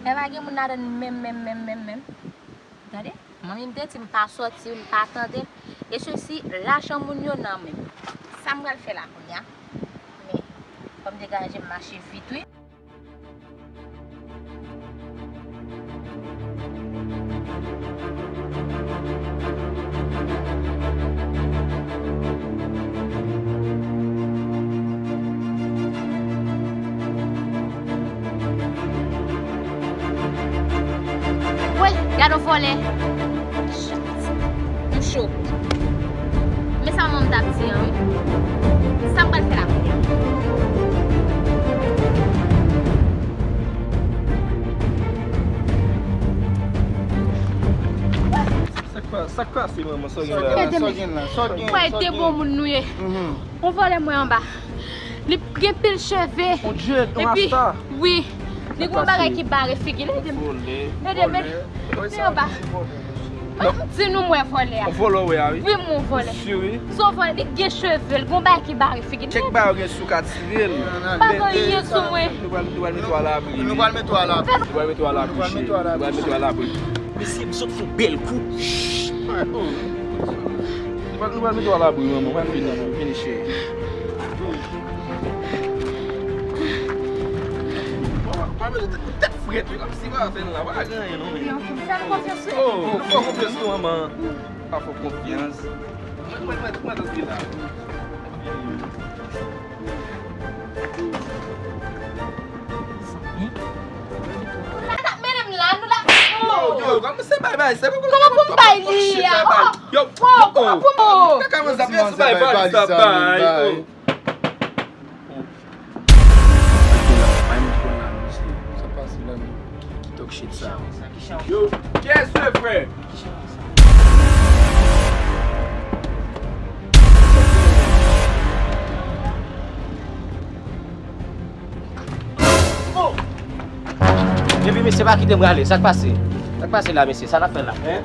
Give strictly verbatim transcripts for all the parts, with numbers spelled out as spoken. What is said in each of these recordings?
Lè pa gen moun ladan menm, menm, menm, menm, menm. Gade, manmi m te di m pa sòti, m pa tande l. E sesi, lajan moun yo nan men m. Sa m pral fè la kounye a? Men, fò m degaje m mache vit, wi. Woy, gade yon vòlè. M cho. Men sa manman m t ap di an, wi. Sa m pral fè la kounye a? Sa k pa-, sa k pase, manman? Sa w gen la? Ede m. Sa w gen la? Sa w gen? Mwen, de bon moun nou ye. Mhm. Yon vòlè mwen anba. Li gen pil cheve. Yon dread, yon rasta. Wi. Li gen yon bagay ki bare figi l. Ede m. Ede m, ede m. Li anba. M di nou mwen vòlè a. Yon vòlè w wè a, wi. Wi, mwen vòlè. Si, wi. Se yon vòlè, li gen cheve, li gen yon bagay ki bare figi l. Kèk bagay ou gen sou ka tire l. Pa gen anyen sou mwen. Nou pral, nou pral mete w alabri, wi. Nou pral mete w alabri. Nou pral mete w alabri, cheri. Nou pral mete w alabri. Mesye, m sot fè yon bèl kou. Shh. Nou pral, nou pral mete w alabri, manman. Pral vini, vini, cheri. Pral mete tèt, tèt frèt, wi, kòmsi pa fè l la. Pa gen anyen, non, men. Fè m konfyans, wi. Oh, fè w konfyans, wi, manman. Pa fè w konfyans. Mwen, mwen, mwen, mwen, mwen, la. Nou t ap mennen m la, nou t ap, oh. Yo, yo, kòman se bay, bay, se pou, kòman pou m bay li a? Yo, oh, oh, kòman pou m, oh. Kaka manzè ap bay, bay, bay, bay. Sa pase la menm? Ki talk shit sa? Yo, kiyès se frè? Epi mesye pa kite m rale, sa k pase? Sa k pase la, mesye? Sa n ap fè la? Hein?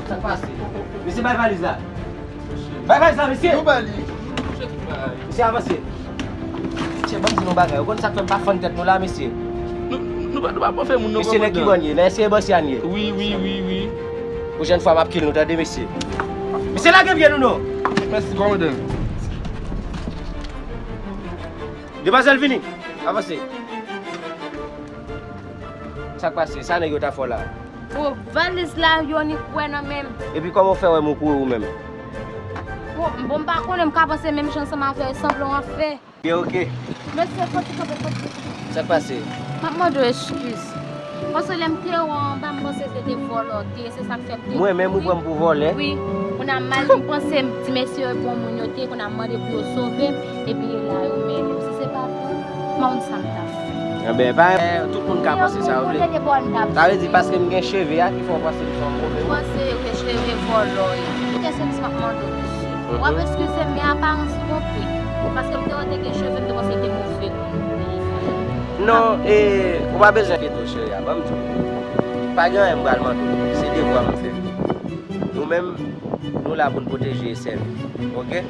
Sa k pase? Mesye, bay valiz la. Bay valiz la, mesye. Nou ba li. Mesye, avanse. Mesye, ban m di nou bagay. Ou konn sa k fè m pa fann tèt nou la, mesye? Nou, nou pa, nou pa fè moun nan. Mesye, nèg ki bann ye? Nan eseye bansi an ye? Wi, wi, wi, wi. Pwochèn fwa, m ap kill nou, tande, mesye. Mesye, lage pye nou, non. Mèsi, kòmandan. Demwazèl, vini. Avanse. Sa k pase? Sa nèg yo ta fè w la? O, valiz la, yo ni kwè nan men m. Epi kòman w fè wè m ou kouri ou menm? Bon, bon, m pa konnen, m ka panse menm jan ansanm avè w, e sanblan w ap fè. Byen, oke. Mesye, kote, kote, kote? Sa k pase? M ap mande w eskiz. Paske lè m te wè w anba, m panse se te vòlè w te ye, se sa k fè m te kouri. Mwen menm, ou pran m pou vòlè? Wi. Kounye a m al, m panse m ti mesye yo bon moun yo te ye, kounye a m mande pou yo sove m, epi e la yo mennen m. Si se pa pou m, m pa konn sa m t ap fè. Enben, pa, tout moun ka panse sa yo vle. Sa vle di paske m gen cheve a ki fè w panse m se yon move moun? Panse yo ke cheve vòlè w ye. Kite se m ap mande w, mesye. W ap eskize m, men aparans twonpe. Paske m te wè w te gen cheve, m te panse w te move moun. Non, e, ou pa bezwen enkyete w, cheri a. Ban m di w. Pa gen anyen m pral mande w. Se devwa m ap fè. Nou menm, nou la pou n pwoteje e sèvi. Oke?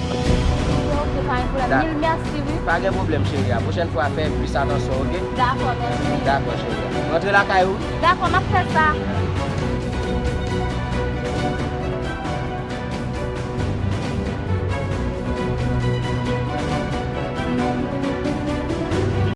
Oke, oke, pa gen pwoblèm. Mil mèsi, wi. Pa gen pwoblèm, cheri a. Pwochèn fwa, fè plis atansyon, oke? Dakò, mèsi. Dakò, cheri a. Rantre lakay ou? Dakò, m ap fè sa.